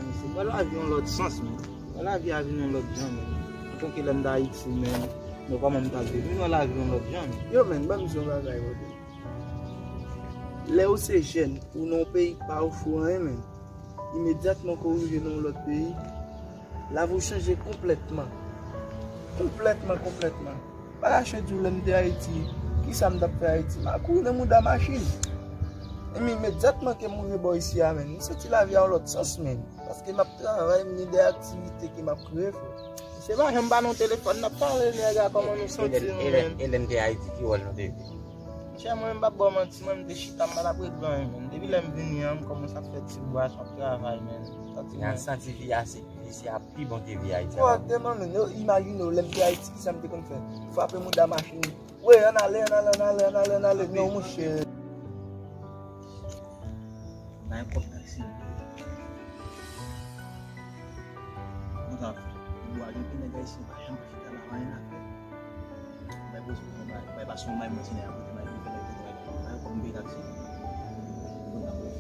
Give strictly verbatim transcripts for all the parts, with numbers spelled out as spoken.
Mesye, wè lavi yon lòt sans, men. Wè lavi a vin yon lòt jan, men. Antanke lè m t Ayiti, men, men kòman m t ap viv? M wè lavi yon lòt jan, men. Yo, men, ban m di yon bagay, bro. Lè ou se jèn, ou nan yon peyi ki pa ofri w anyen, men. Imedyatman ke w rive nan yon lòt peyi, lavi w chanje konplètman. Konplètman, konplètman. Pa kache di w lè m te Ayiti, kisa m t ap fè Ayiti? M a kouri nan mouda machin. E men imedyatman ke m rive bò isi a, men, m santi lavi a yon lòt sans, men. Paske m ap travay, m gen de aktivite ke m ap kreye, frè. Se pa janm pa nan telefòn n ap pale, nèg a, kòman nou santi nou, men? E lè n te Ayiti, ki wòl nou te jwe? Monchè, mwen menm, m p ap ba w manti, mwen, m te chita, m pa t ap regle anyen, men. Depi lè m vini an, m kòmanse ap fè ti bwasyon, ap travay, men. Santi mwen santi vi a, se, vi isi a pi bon ke vi Ayiti a. Fòtèman, men. Yo, imajine w, lè m te Ayiti, kisa m te konn fè? Frape mouda machin. Wi, ann ale, ann ale, ann ale, ann ale, ann ale. Non, monchè. Bay kòb taksi. Konsa, bwa, gen nèg ayisyen pa janm chita la, pa anyen a fè. Bay poz, bay, bay pa son may, mwen, si nèg a pote may, li fè lè, li fè lè, bay kòb, m peye taksi. Konsa, bref.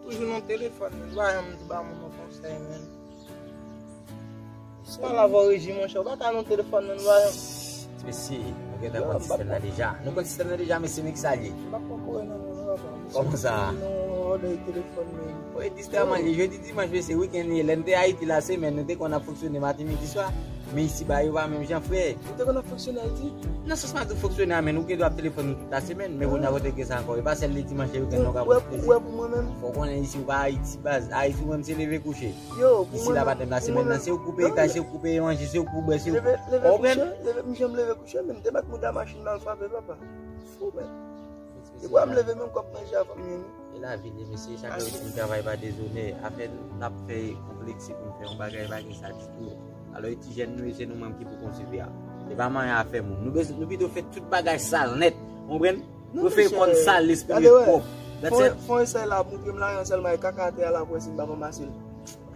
Toujou nan telefòn, men, pa janm di ba moun nan konsèy, men. Si w pa la avè w rejim, monchè, ou pa ka nan telefòn, men, nou pa. Mesye, nou gentan konn sistèm nan deja. Nou konn sistèm nan deja, mesye, men ki sa l ye. M pa pran kore nan men nou, papa. Kòman sa? Non, òdè telefòn, men. Wi, distrè manje, jodi dimanch, mesye, wikenn ye. Lè n te Ayiti la semèn, nou te konn ap fonksyone maten, midi, swa. Men isi ba yo pa menm jan, frè. Ou te konn ap fonksyone Ayiti? Nan sans m ap di w fonksyone a, men nou gen dwa ap telefòn nou tout la semèn, men kounye a kote gen sa ankò? E pa sèl le dimanch, le wikenn nou ka pran plezi. Wè pou mwen menm. Fò w konnen isi ou pa Ayiti, baz. Ayiti ou menm se leve kouche. Yo, pou mwen menm, pou mwen menm. Isi la pa tèm la semèn nan, se ou k pou peye kay, se ou k pou peye manje, se ou k pou bwè, se ou k pou... Ou konprann? Leve, m janm leve kouche, men m te met mouda machin m al frape, papa. Fou, men. Depi m leve, menm kòb manje a fò m jwenn li. E lavi li, mesye, chak lè ou di m travay pa dezonè, afè n ap fè konplekse pou n fè yon bagay, pa gen sa ditou. Alò, e ti jèn nou ye, se nou menm ki pou konstwi a. E pa manyen afè moun. Nou bezwen, nou pito fè tout bagay sal nèt. Ou konprann? Pou fè kò n sal, lespri nou pwòp. That's it. Fon esèy la, montre m lajan sèlman, e kaka atè a la, pou wè si m pa ranmase l.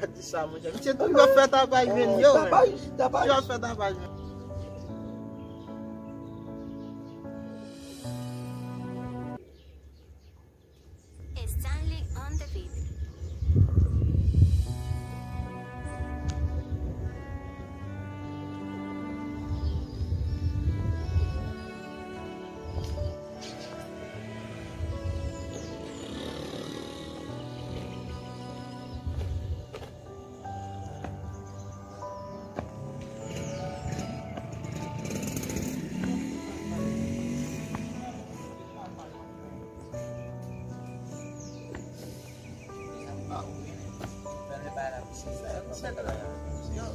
Pa di sa, monchè. Misye toujou ap fè tapaj, men, yo, men. Tapaj, tapaj. Toujou ap fè tapaj, men. Stanley on the beat.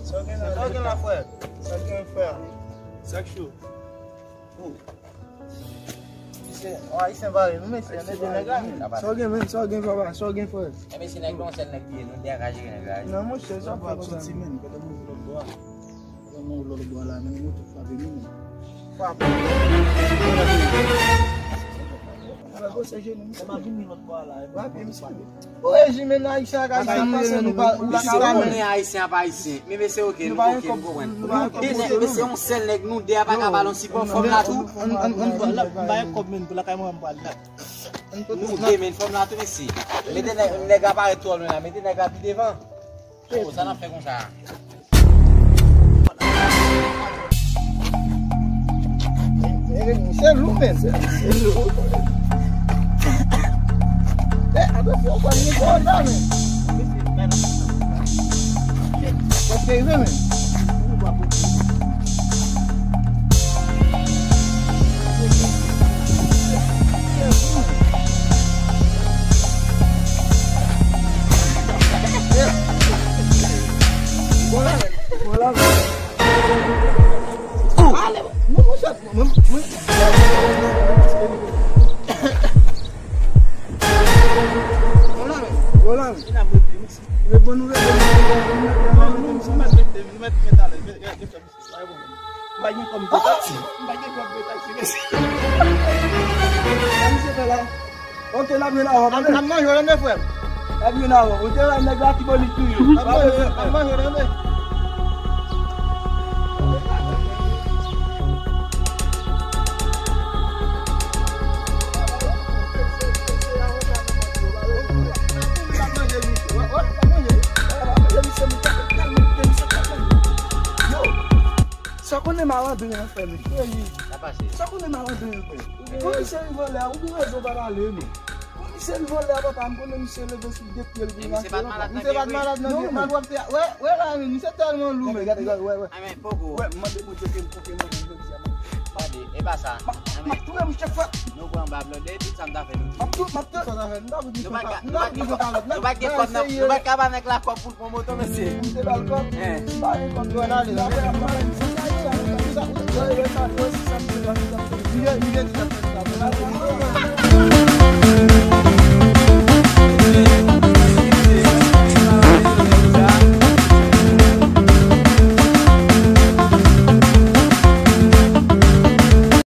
Sa w gen la, frè? Sa w gen, frè? Sa k cho? Misye, yon Ayisyen pare nou, mesye, mete nèg la, men. Sa w gen, men? Sa w gen, papa? Sa w gen, frè? E, mesye, nèg la, yon sèl nèg li ye, nou de a ka jere nèg la. Non, monchè, sa w ap fè konsa? Soti, men, kote m ouvri lòt bò a. Kote m ouvri lòt bò a la, men, nou tout frape nou, men. Frape. Frape, se jenou, misye. Frape, misye. Ou rejim, men, ayisyen ak ayisyen, nou pa, nou pa ka. Misye, ou konnen ayisyen ap ayisyen. Men mesye, oke, nou oke, nou konprann. De nèg, mesye, yon sèl nèg, nou de a pa ka ba l yon sipò, fò m la tou. Ann, ann, ann, ann, ann, bay kòb, men, pou lakay mwen, m pral la. Nou de, men, fò m la tou, mesye. Mete nèg, nèg la parèt twò lwen la, mete nèg la pi devan. Bon, sa n ap fè konsa. Se lou, men. Se lou. Eh, atansyon, ou pa ni bon la, men. Wap te rive, men. Bon la, men. Bon la, men. Ale, mwen, mwen, mwen, mwen. Bon la, men. Bon la, men. Rebon nou, rebon nou, rebon nou, rebon nou. M pa gen kòb pou taksi. M pa gen kòb pou taksi, mesye. Sa misye fè la? Ok, n ap jwenn avè w, tande? N ap manje w, tande, frè m. N ap jwenn avè w. Ou te wè nèg la ki bò li tou yo. N ap manje w, n ap manje w, tande? Konnen malandren an fè, men. Sa pase. Sa konnen malandren an fè. Komisè li vòlè a, ou gen rezon pa pale, men. Komisè li vòlè a, papa, m konnen misye leve sou de pye l pou l mache. Misye pa t malad nan vye vre. Misye pa t malad nan vye vre. Wè, wè la, men, misye tèlman lou, men. Gade, gade, wè, wè. Wè, m mande Bondye ke m koke manje jodi a, man. Gade, e pa sa. M ap touye misye fèt. Nou pran bab la, de tout sa m ta fè nou. M ap tou, m ap tou. Sa ta fè, m ta pou di nou pa ka, nou pa gen kòb, nou pa gen kòb, nou pa ka ba nèg la kòb pou l pran moto, mesye. M te ba l kòb. M pa gen kòb, yo, n ale, n ale.